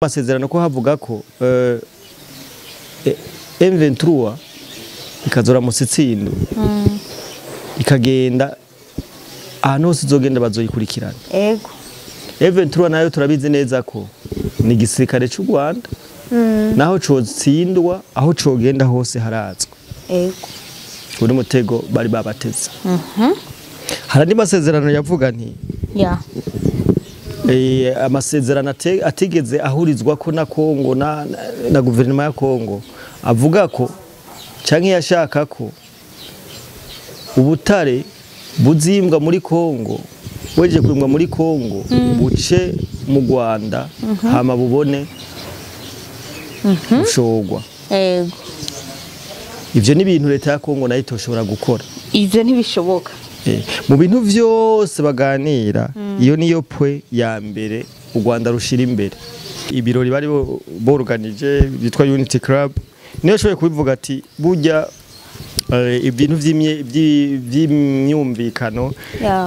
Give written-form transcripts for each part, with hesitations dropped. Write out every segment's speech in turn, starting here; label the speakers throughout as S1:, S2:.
S1: Amasezerano ko havuga ko M23 ikazora musitsindo ikagenda ahantu hose izogenda bazoyikurikirana.
S2: Ego.
S1: M23 nayo turabizi neza ko ni igisirikare cy'u Rwanda. Naho cotsindwa aho cogenda hose harazwa.
S2: Ego.
S1: Uri mutego bari babateze. Hari andi masezerano yavuga nti
S2: ya
S1: amasezerano atigeze ahurizwa ko na Kongo na guverinoma ya Kongo avuga ko canke yashaka ko ubutare buzimbwa muri Kongo weje kwimbwa muri Kongo buce mu Rwanda hama bubone ushogwa.
S2: Ego.
S1: Ivyo ni ibintu leta ya Kongo nayo itoshobora gukora.
S2: Ivyo ntibishoboka.
S1: Mu bintu vyose baganira iyo niyo pwe ya mbere u Rwanda rushira imbere. Ibirori bari boruganije bitwa Unity Club niyo shoboye kubivuga ati burya ibintu vy'imyumvikano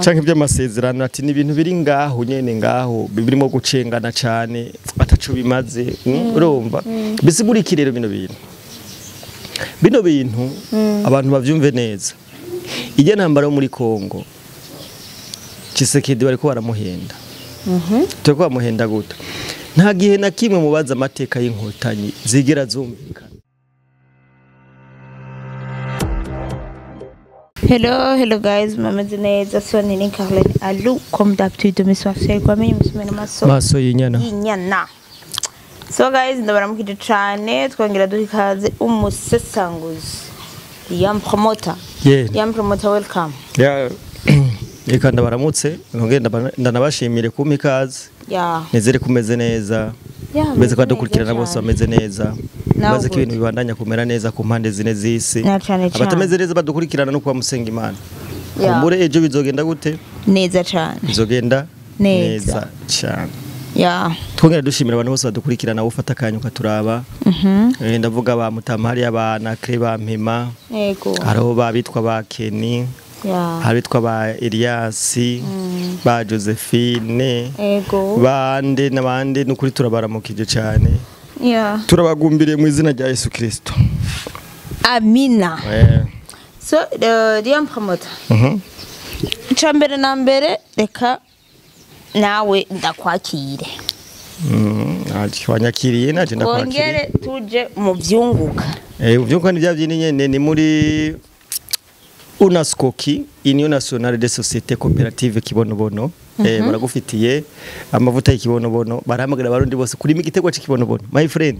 S1: canke by'amasezerano ati ni ibintu biri ngaho nyene ngaho birimo gucengana cane ataco bimaze. Urumva bisigura iki rero bino bintu? Bino bintu abantu bavyumve neza. Ijya ntambara yo muri Kongo Tshisekedi bariko baramuhenda. Turiko bamuhenda gute? Nta gihe na kimwe mubaza amateka y'inkotanyi zigera zumvikana.
S2: Hello, hello guys, mumeze neza. So ni Caroline Alu comme d'habitude mes kwa menye musumena maso.
S1: Maso yinyana.
S2: Yinyana. So guys, ndabaramukije cyane twongera duhikaze umusesanguzi. Yam promoter.
S1: Yeah.
S2: Yam promoter, welcome.
S1: Yeah. Eka ndabaramutse nongera ndanabashimire kumpa ikaze.
S2: Yeah.
S1: Nizere kumeze neza.
S2: Yeah.
S1: Meze kwa dukurikirana bose bameze neza. Maze ko ibintu bibandanya kumera neza ku mpande zine z'isi. Abatameze neza badukurikirana no kuba musenga Imana. Kumbure ejo bizogenda gute?
S2: Neza cyane.
S1: Bizogenda neza cyane.
S2: Yeah.
S1: Twongera dushimira abantu bose badukurikirana ufata akanya ukaturaba. Ndavuga ba Mutamari abana Kre ba Mpima.
S2: Yego.
S1: Hariho babitwa ba Kenny.
S2: Yeah.
S1: Habitwa ba Elias, ba Josephine.
S2: Yego.
S1: Bande nabande nukuri turabaramukije cyane.
S2: Yeah.
S1: Turabagumbiriye mu izina rya Yesu Kristo.
S2: Amina. So dear promoter. Icambere na mbere reka nawe ndakwakire.
S1: Wanyakiriye naje ndakwakiriye.
S2: Kongere tuje mu vyunguka.
S1: Uvyunguka ni bya nyene ni muri UNASCOKI, Union Nationale des Sociétés Coopératives Kibonobono. Baragufitiye amavuta y'ikibonobono, barahamagara abarundi bose kurima igiterwa c'ikibonobono. My friend.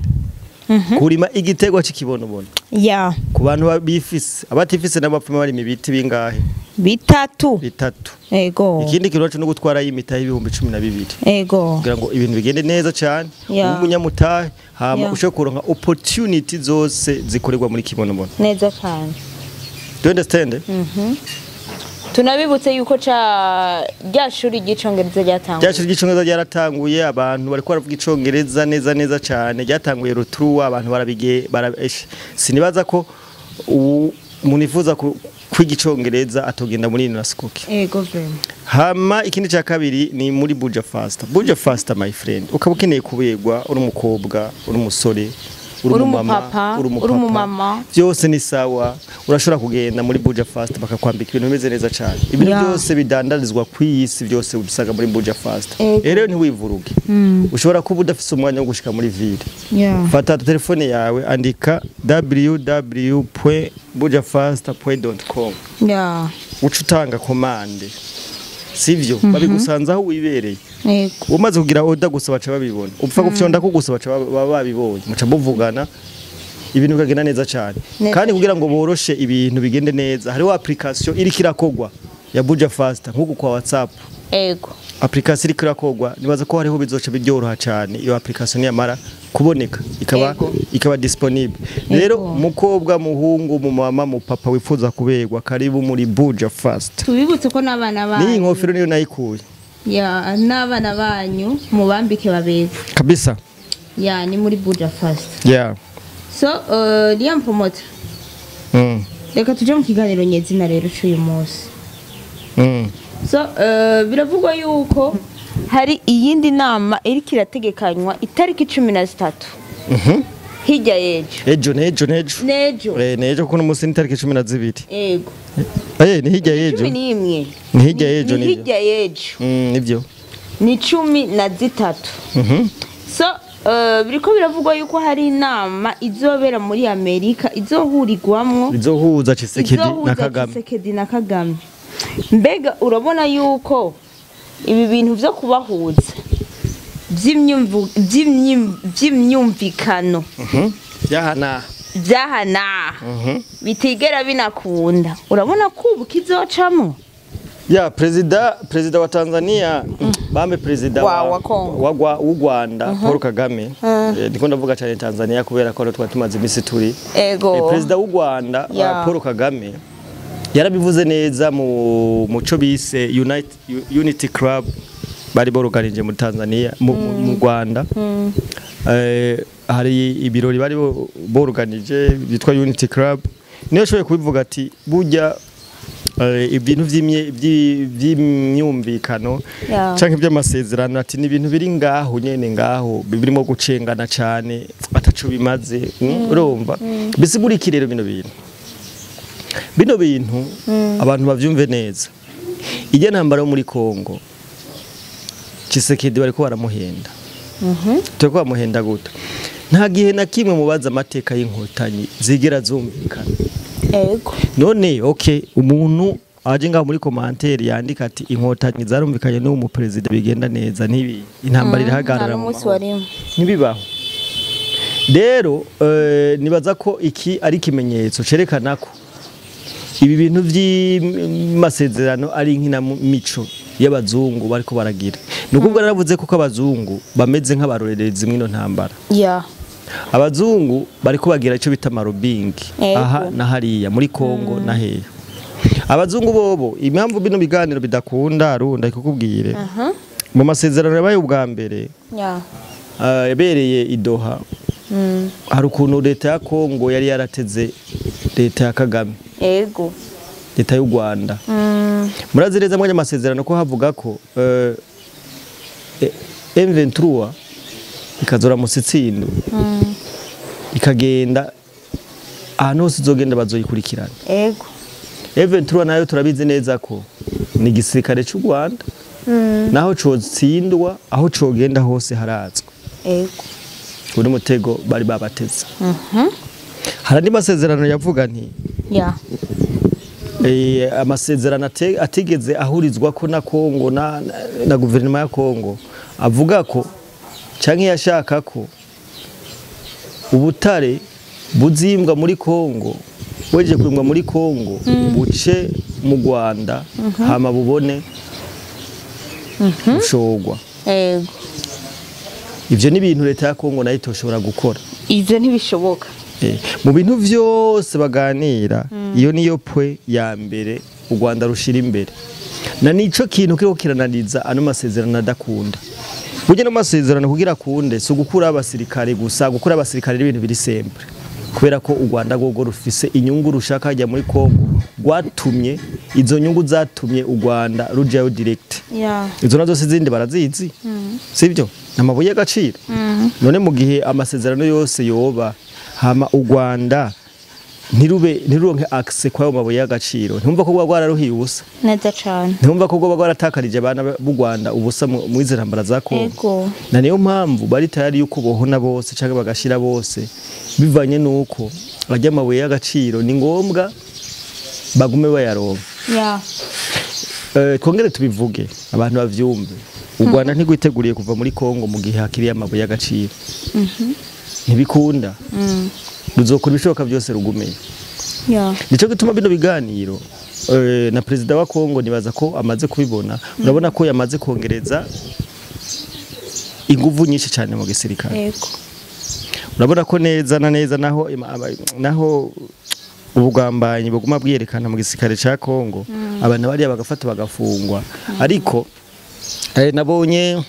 S1: Kurima igiterwa c'ikibonobono.
S2: Yeah.
S1: Ku bantu bifise, abatifise n'abapfuma bari imibiti bingahe?
S2: Bitatu.
S1: Bitatu.
S2: Ego.
S1: Ikindi kintu no gutwara y'imitahe 12,000.
S2: Ego.
S1: Kugira ngo ibintu bigende neza cyane, umunyamutahe hama ushobora kuronka opportunity zose zikorerwa muri kibonobono.
S2: Neza cyane.
S1: Do you understand?
S2: Tunabibutse yuko ca rya shuri ry'icongereza ryatanguye.
S1: Rya shuri ry'icongereza ryaratanguye abantu bariko baravuga icongereza neza neza cyane ryatanguye rutruwa abantu barabige sinibaza ko umunifuza kwiga icongereza atogenda muri UNASCOKI.
S2: Ego vraiment.
S1: Hama ikindi ca kabiri ni muri Buja Fast. Buja Fast my friend. Ukaba ukeneye kubegwa uri umukobwa, uri umusore, uri umumama, uri umupapa, byose ni sawa. Urashobora kugenda muri Buja Fast bakakwambika ibintu bimeze neza cyane. Ibintu byose bidandarizwa ku isi byose ubisaga muri Buja Fast. Rero ntiwivuruge. Ushobora kuba udafise umwanya wo gushika muri ville. Fata telefone yawe andika www.bujafast.com. Uca utanga commande. Sivyo babigusanza aho wibereye.
S2: Yego.
S1: Umaze kugira order gusa baca babibona. Upfa gufyonda ko gusa baca babibonye. Muca muvugana ibintu bikagenda neza cyane. Kandi kugira ngo boroshe ibintu bigende neza hariho application iri kirakogwa ya Buja Fast nkuko kwa WhatsApp.
S2: Yego.
S1: Application iri kirakogwa nibaza ko hariho bizoca biryoroha cyane iyo application yamara kuboneka ikaba disponible. Rero mukobwa muhungu mu mama mu papa wifuza kuberwa karibu muri Buja Fast.
S2: Tubibutse ko n'abana banyu.
S1: Ni inkofero niyo nayikuye.
S2: Ya n'abana banyu mubambike babeze.
S1: Kabisa.
S2: Ya ni muri Buja Fast.
S1: Yeah.
S2: So Liam promoter. Reka tuje mu kiganiro nyezina rero cy'uyu munsi. So biravugwa yuko Hari iyindi nama iriko irategekanywa itariki 13. Hirya y'ejo.
S1: Ejo nejo nejo.
S2: Nejo.
S1: Nejo kuno musi ni tariki 12.
S2: Yego.
S1: Ni hirya y'ejo.
S2: 11.
S1: Ni hirya y'ejo
S2: ni. Hirya y'ejo.
S1: Nivyo.
S2: Ni 13. So biriko biravugwa yuko hari inama izobera muri Amerika izohurirwamwo
S1: izohuza Tshisekedi na Kagame.
S2: Tshisekedi na Kagame. Mbega urabona yuko ibi bintu vyo kubahuza vy'imyumvikano byahana bitigera binakunda, urabona ko ubu kizocamwo?
S1: Ya president wa Tanzania bambe president wa wa Rwanda Paul Kagame. Ndiko ndavuga cyane Tanzania kubera ko twari tumaze imisi turi. President w'u Rwanda Paul Kagame yarabivuze neza mu muco bise Unity Club bari boruganije muri Tanzania mu Rwanda. Hari ibirori bari boruganije bitwa Unity Club. Niyo shoboye kubivuga ati burya ibintu vy'imyumvikano canke by'amasezerano ati ni ibintu biri ngaho nyene ngaho birimo gucengana cyane ataco bimaze, urumva. Bisigura iki rero bino bintu? Bino bintu abantu bavyumve neza. Ijya ntambara muri Kongo Tshisekedi bariko baramuhenda. Turiko bamuhenda gute? Nta gihe na kimwe mubaza amateka y'inkotanyi zigera zumvikana.
S2: Ego.
S1: None okay, umuntu aje ngaho muri commentaire yandika ati inkotanyi zarumvikanye n'uwo mu president bigenda neza ntibi intambara irahagarara mu ntibibaho. Rero nibaza ko iki ari kimenyetso cerekana ko ibi bintu by'amasezerano ari nk'inamico y'abazungu bariko baragira. Nukubwo naravuze ko abazungu bameze nk'abarorerezi mwino ntambara. Abazungu bariko bagira ico bita marobing aha na hariya muri Kongo na hehe. Abazungu bobo impamvu bino biganiro bidakunda runda ikukubwire. Mu masezerano yabaye ubwa mbere yabereye i Doha. Hari ukuntu leta ya Kongo yari yarateze leta ya Kagame.
S2: Ego.
S1: Leta y'u Rwanda. Murazi neza mwanya amasezerano ko havuga ko M23 ikazora musitsindo ikagenda ahantu hose izogenda bazoyikurikirana.
S2: Ego.
S1: M23 nayo turabizi neza ko ni igisirikare cy'u Rwanda. Naho cotsindwa aho cogenda hose harazwe.
S2: Ego.
S1: Uri mutego bari babateze. Hari andi masezerano yavuga nti amasezerano atigeze ahurizwa ko na Kongo na guverinoma ya Kongo avuga ko canke yashaka ko ubutare buzimbwa muri Kongo weje kwimbwa muri Kongo buce mu Rwanda hama bubone bushogwa.
S2: Ego.
S1: Ivyo ni ibintu leta ya Kongo nayo itoshobora gukora.
S2: Ivyo ntibishoboka.
S1: Mu bintu vyose baganira iyo niyo pwe ya mbere u Rwanda rushira imbere. Na nico kintu kiriko kirananiza ano masezerano adakunda. Burya no masezerano kugira kunde so gukura abasirikare gusa, gukura abasirikare n'ibintu biri sempre. Kubera ko u Rwanda gogo rufise inyungu rushaka hajya muri Kongo rwatumye izo nyungu zatumye u Rwanda rujayo direct. Izo nazo zindi barazizi. Sivyo? Namabuye y'agaciro. None mu gihe amasezerano yose yoba hama u Rwanda ntirube ntironke access kwa mabuye y'agaciro, ntumva ko rwararuhiye ubusa.
S2: Neza cyane.
S1: Ntumva ko rwoba rwaratakarije abana b'u Rwanda ubusa mu izirambara za Kongo. Na niyo mpamvu bari tayari yuko bohona bose cyangwa bagashira bose bivanye nuko bajya amabuye y'agaciro ni ngombwa bagume bayaronka. Twongere tubivuge abantu bavyumve. U Rwanda ntigwiteguriye kuva muri Kongo mu gihe hakiri amabuye y'agaciro. Ntibikunda. Ruzokora ibishoboka byose rugumeye. Nico gituma bino biganiro na president wa Kongo nibaza ko amaze kubibona. Urabona ko yamaze kongereza inguvu nyinshi cyane mu gisirikare. Urabona ko neza na neza naho ubugambanyi buguma bwiyerekana mu gisirikare ca Kongo, abantu bariya bagafata bagafungwa. Ariko nabonye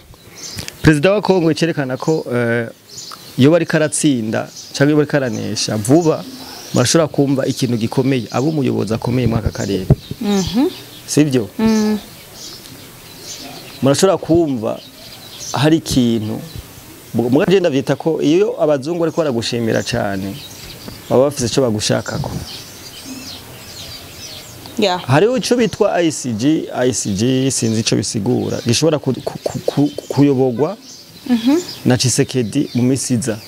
S1: president wa Kongo icerekana ko iyo bari karatsinda cyangwa bari karanesha vuba bashobora kumva ikintu gikomeye abo umuyobozi akomeye mu aka karere. Sivyo? Murashobora kumva hari ikintu muga ndavyita ko iyo abazungu ariko baragushimira cyane baba bafise ico bagushakako.
S2: Yeah.
S1: Hariho ico bitwa ICG sinzi ico bisigura gishobora kuyobogwa na Tshisekedi mu misiza.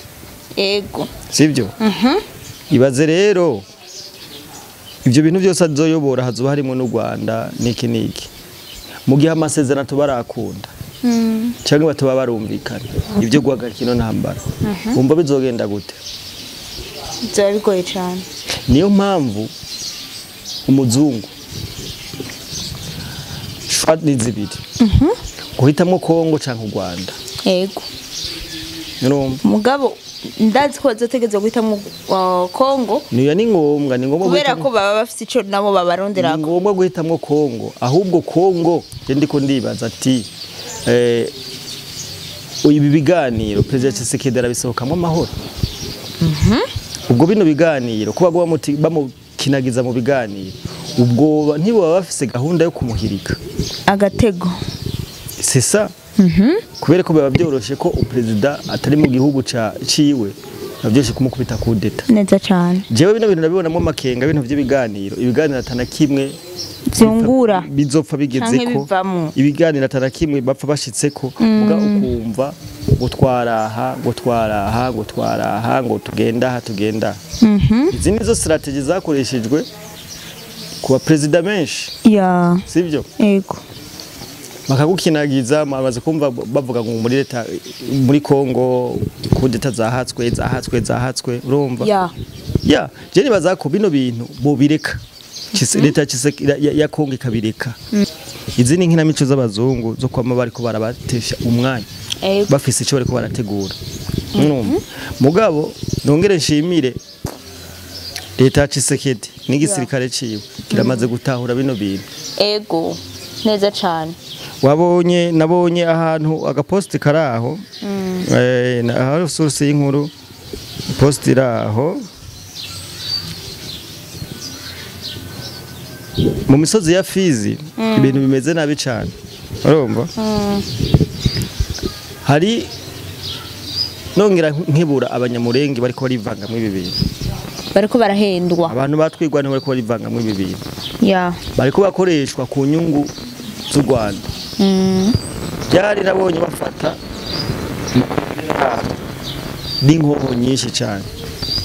S2: Ego.
S1: Sivyo? Ibaze rero ivyo bintu byose azoyobora hazoba harimo n'u Rwanda niki niki. Mu gihe amasezerano tubarakunda. Cyangwa batuba barumvikana ibyo guhagarika ino ntambara. Umva bizogenda gute?
S2: Byaba bigoye cyane.
S1: Niyo mpamvu umuzungu shwat ni zibiri. Guhitamo Kongo canke u Rwanda.
S2: Yego.
S1: Urumva?
S2: Mugabo ndazi ko bazotegezwa guhitamo Kongo.
S1: Niyo ni ngombwa, ni ngombwa
S2: kubera ko baba bafite ico nabo babaronderako.
S1: Ni ngombwa guhitamo Kongo, ahubwo Kongo je ndiko ndibaza ati ibi biganiro President Tshisekedi arabisohokamwo amahoro. Ubwo bino biganiro kuba bamukinagiza mu biganiro ubwo ntibo bafise gahunda yo kumuhirika
S2: agatego.
S1: C'est ça. Kubera ko biba byoroshe ko president atari mu gihugu ca ciwe bavyoshe kumukubita coup d'etat.
S2: Neza cyane.
S1: Jewe bino bintu nabibonamo makenga bintu by'ibiganiro, ibiganiro atana kimwe
S2: byungura
S1: bizopfa bigeze ko ibiganiro atana kimwe bapfa bashitseko muga ukumva ngo twaraha ngo twaraha ngo twaraha ngo tugenda ha tugenda. Izi nizo strategy zakoreshejwe kuba president menshi.
S2: Yeah.
S1: Sivyo?
S2: Yego.
S1: Bakagukinagiza mabaze kumva bavuga ngo muri leta muri Kongo coup d'etat zahatswe zahatswe zahatswe urumva.
S2: Yeah.
S1: Yeah, je nibaza ko bino bintu bo bireka. Leta ya Kongo ikabireka. Izi ni nkinamico z'abazungu zo kwama bariko barabatesha umwanya. Bafise ico bariko barategura. Mugabo nongere nshimire leta ya Tshisekedi n'igisirikare ciwe kiramaze gutahura bino bintu.
S2: Ego. Neza cyane.
S1: Wabonye nabonye ahantu agapost karaho. Aho source y'inkuru post iraho. Mu misozi ya Fizi ibintu bimeze nabi cyane. Urumva? Hari nongera nkibura abanyamurenge bariko barivanga mu ibi bintu.
S2: Bariko barahendwa.
S1: Abantu batwigwa nti bariko barivanga mu ibi bintu.
S2: Yeah.
S1: Bariko bakoreshwa ku nyungu z'u Rwanda. Byari nabonye bafata n'inkoho nyinshi cyane.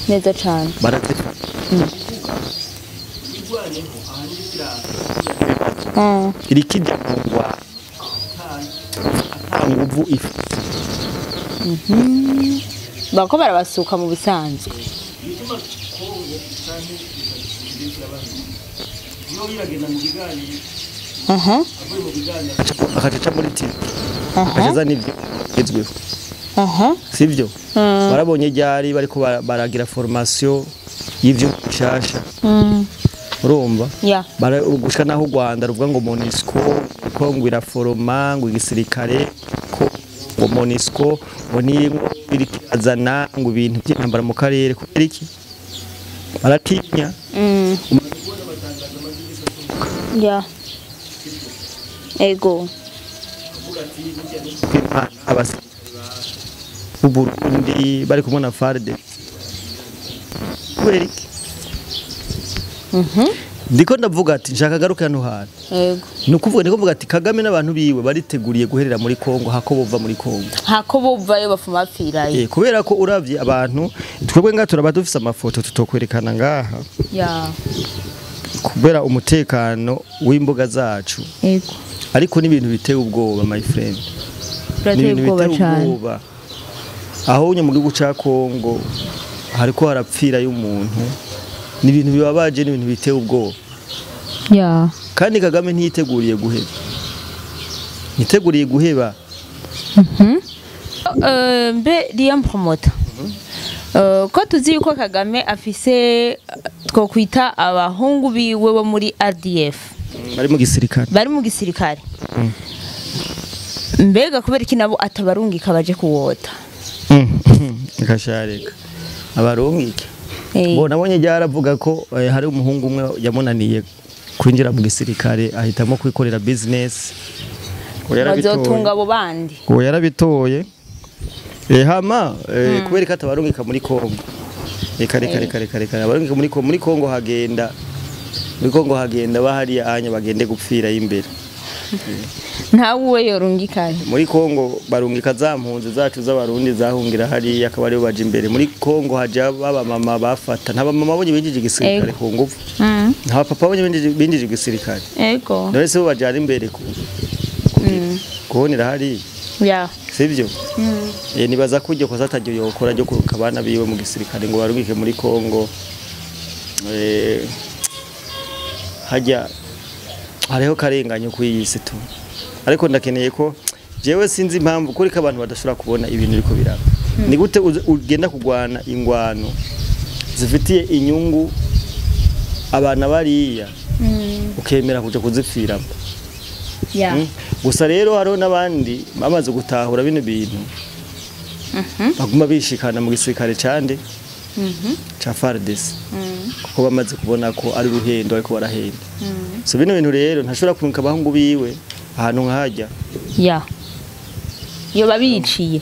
S2: Neza cyane.
S1: Barazifata. Irikijya kungwa nguvu ifu.
S2: Bako barabasuka mu bisanzwe.
S1: Akaca muri TV. Akaza nivyo gezweho. Sivyo? Barabonye ryari bariko baragira formation y'ivyo bishasha. Urumva?
S2: Yeah.
S1: Gushika naho u Rwanda ruvuga ngo MONUSCO ko ngo iraforoma ngo igisirikare ko ngo MONUSCO ngo ni irikazana ngo ibintu by'intambara mu karere kubera iki? Baratinya.
S2: Yeah. Ego.
S1: Abasirikare Burundi bari kumwe na FARDC. Kubera iki? Ndiko ndavuga ati nshaka garuka hano hantu.
S2: Yego.
S1: Nukuvuga ndiko mvuga ati Kagame n'abantu biwe bariteguriye guherera muri Kongo hako bova muri Kongo.
S2: Hako bovayo bafuma bapfirayo.
S1: Kubera ko uravye abantu twebwe nga turaba dufise amafoto tutokwerekana ngaha.
S2: Yeah.
S1: Kubera umutekano w'imboga zacu.
S2: Yego.
S1: Ariko n'ibintu biteye ubwoba my friend.
S2: Birateye ubwoba cyane.
S1: Aho unye mu gihugu ca Kongo hariko harapfira y'umuntu. Ni ibintu bibabaje ni ibintu biteye ubwoba.
S2: Yeah.
S1: Kandi Kagame ntiyiteguriye guheba. Ntiteguriye guheba.
S2: Mbe Liam Promoter. Ko tuzi yuko Kagame afise twokwita abahungu biwe bo muri RDF.
S1: Bari mu gisirikare.
S2: Bari mu gisirikare. Mbega kubera iki nabo atabarungika baje kuwota.
S1: Gashareka. Abarungike. Bo nabonye ryaravuga ko hari umuhungu umwe yamunaniye kwinjira mu gisirikare ahitamo kwikorera business.
S2: Bazotunga abo bandi.
S1: Uwo yarabitoye. Hama kubera ko atabarungika muri Kongo. Reka reka reka reka reka abarungika muri Kongo, muri Kongo hagenda. Muri Kongo hagenda bahariya anya bagende gupfira imbere.
S2: Ntawe yorungikaye.
S1: Muri Kongo barungika za mpunzi zacu z'abarundi zahungira hariya akaba aribo baje imbere. Muri Kongo haja baba mama bafata. Nta mama babonye binjije igisirikare ku ngufu. Nta papa babonye binjije igisirikare.
S2: Ego.
S1: None se bo bajara imbere ku kubonera hariya.
S2: Ya.
S1: Sivyo? Nibaza ko iryo kosa ataryo yokora ryo kuruka abana biwe mu gisirikare ngo barungike muri Kongo. Hajya hariho karenganyo ku iyi si tu. Ariko ndakeneye ko jewe sinzi impamvu kuri ko abantu badashobora kubona ibintu biriko biraba. Ni gute ugenda kugwana ingwano zifitiye inyungu abana bariya ukemera kuja kuzipfiramo.
S2: Ya.
S1: Gusa rero hariho n'abandi bamaze gutahura bino bintu baguma bishikana mu gisirikare cande ca FARDC kuko bamaze kubona ko ari ruhendo ariko barahenda. So bino bintu rero ntashobora kurunka abahungu biwe ahantu nkahajya.
S2: Ya. Yo babiciye.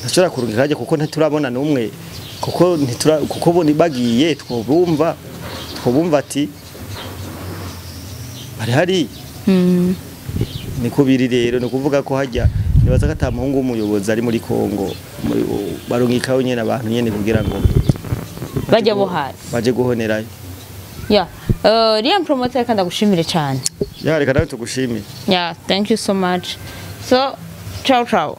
S1: Ntashobora kurunka hajya kuko ntiturabona n'umwe, kuko ntitura kuko bo bagiye twobumva ati bari hari. Niko biri rero, no kuvuga ko hajya nibaza ko atamuhungu w'umuyobozi ari muri Kongo barungikaho nyene abantu nyene kugira ngo
S2: bajye bo hasi
S1: baje guhonerayo.
S2: Ya. Liam Promoter kandi ndagushimire cyane.
S1: Ya, reka nawe tugushimire.
S2: Yeah, thank you so much. So, ciao ciao.